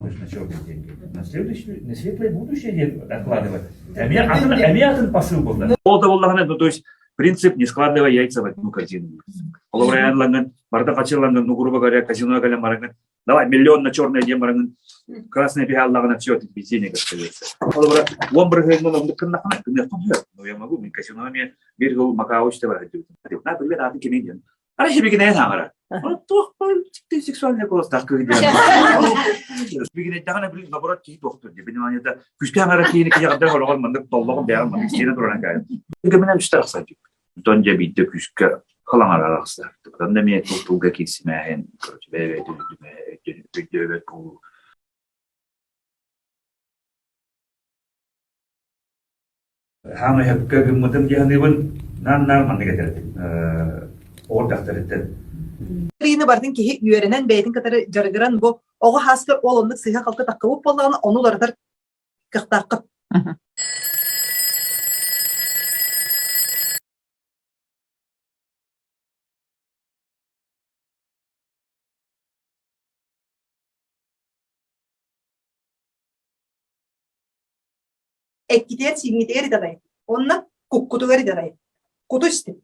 хочешь на черные деньги? На следующее, на светлое будущее откладывать. Эмиэ атын, эмиэ атын посыл буолла. Ол да буоллаҕына, ну то есть принцип не складывай яйца в одну корзину. Холобура ланган, барда хачыланган, ну грубо говоря, казино кэлэн бараҥын, давай миллион на черное диэн бараҥын, красное пиаллаҕына все, ты без денег остаешься. Холобура, уон бырыһыаҥҥын оннук гыннаххына, гыныаххын сөп. Ну я могу, мин казино эмиэ биир жыл Макао үстэ барар диэбитим. На, привет, аатын кимий диэн. Ара сибигинэйэн хаҥара. Туох сексуальный куоластаах кыыс диэн. Сибигинэйдэҕинэ блин, наоборот киһи туохтур дии. Понимание күүскэ хаҥара киһини киһиэхэ олоҕор маннык толлоҕун бэйэҕин маннык сиэнэ туран каайым. Көмөнөн үстэ арахсар диэбит. Онтон дьэ биирдэ күүскэ халаҥара арахсар. Онно эмиэ тыл тылга киирсимээһин, короче, бэйэ-бэйэтин өйдөөбөт буолуу. Хаамай сөпкө гыммытым дии саныыбын. Наан-наар маннык этэр этим. Оҕо дьахтарыттан. Рины бардын киһи үөрэнэн бэйэтин кытары дьарыгыран бу оҕо хааска ол оннук сыыһа-халты таххыбыт буоллаҕына ону уларытар кыахтааххыт. Эккитигэр-сииҥҥитигэр итэҕэй уонна куккутугар итэҕэй. Куту истин.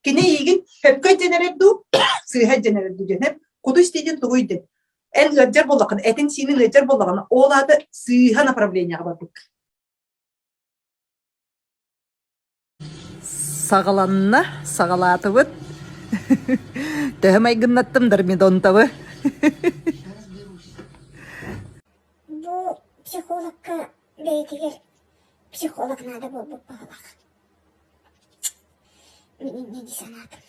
Кини эйиигин сөпкө өйдөнөрөр дуу, сыыһа өйдөнөрөр дуу диэн куту истиитин тугуй диэн. Эн ыалдьар буоллаххына, этин-сиинин ыалдьар буоллаҕына, ол аата сыыһа направлениеҕа барбыккын. Саҕаланна, саҕалаатыбыт. Төһө майгыннаттым Дормидонтовы. Бу психологка бэйэтигэр психолог наада буолбут баҕалаах. Мин инньэ дии санаатым.